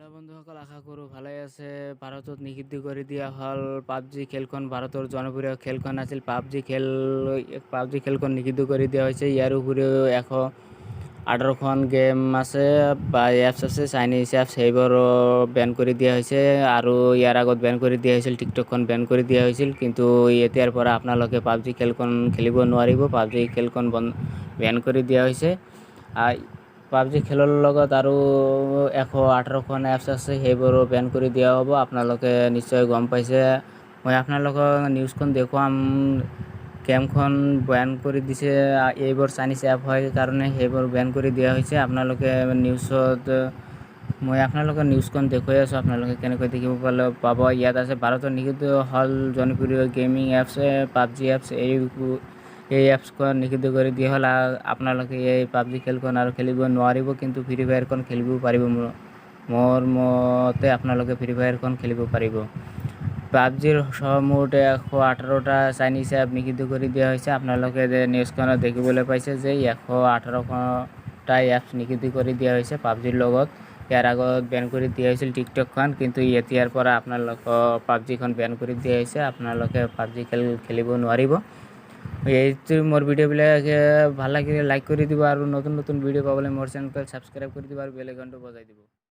Hello' বন্ধুসকল, আশা কৰোঁ ভালে আছে। ভাৰতত নিষিদ্ধ কৰি দিয়া হ'ল পাবজি খেলখন। ভাৰতৰ জনপ্ৰিয় খেলখন আছিল পাবজি খেল। পাবজি খেলখন নিষিদ্ধ কৰি দিয়া হৈছে। ইয়াৰ উপৰিও 118খন গেম আছে বা এপছ আছে, চাইনিজ এপছ, সেইবোৰো বেন কৰি দিয়া হৈছে। আৰু ইয়াৰ আগত বেন কৰি দিয়া হৈছিল, টিকটকখন বেন কৰি দিয়া হৈছিল। কিন্তু এতিয়াৰ পৰা আপোনালোকে পাবজি খেলখন খেলিব নোৱাৰিব। পাবজি খেলখন বেন কৰি দিয়া হৈছে। পাবজি খেলৰ লগত আৰু 118খন এপছ আছে, সেইবোৰো বেন কৰি দিয়া হ'ব। আপোনালোকে নিশ্চয় গম পাইছে। মই আপোনালোকক নিউজখন দেখুৱাম। গেমখন বেন কৰি দিছে। এইবোৰ চাইনিজ এপ হয় কাৰণে সেইবোৰ বেন কৰি দিয়া হৈছে। আপোনালোকে নিউজত, মই আপোনালোকৰ নিউজখন দেখুৱাই আছোঁ। আপোনালোকে কেনেকৈ দেখিব পালে পাব। ইয়াত আছে, ভাৰতত নিষিদ্ধ হ'ল জনপ্ৰিয় গেমিং এপছ পাবজি এপছ। এই এপছখন নিষিদ্ধ কৰি দিয়া হ'ল। আপোনালোকে এই পাবজি খেলখন আৰু খেলিব নোৱাৰিব, কিন্তু ফ্ৰী ফায়াৰখন খেলিব পাৰিব। মোৰ মতে আপোনালোকে ফ্ৰী ফায়াৰখন খেলিব পাৰিব। পাবজিৰ সহ মুঠ 118টা চাইনিজ এপ নিষিদ্ধ কৰি দিয়া হৈছে। আপোনালোকে যে নিউজখনত দেখিবলৈ পাইছে যে 118খনটা এপছ নিষিদ্ধ কৰি দিয়া হৈছে পাবজিৰ লগত। ইয়াৰ আগত বেন কৰি দিয়া হৈছিল টিকটকখন, কিন্তু এতিয়াৰ পৰা আপোনালোকৰ পাবজিখন বেন কৰি দিয়া হৈছে। আপোনালোকে পাবজি খেল খেলিব নোৱাৰিব। এইটো মোৰ ভিডিঅ'বিলাক ভাল লাগিলে লাইক কৰি দিব আৰু নতুন নতুন ভিডিঅ' পাবলৈ মোৰ চেনেলটো ছাবস্ক্ৰাইব কৰি দিব আৰু বেল আইকনটো বজাই দিব।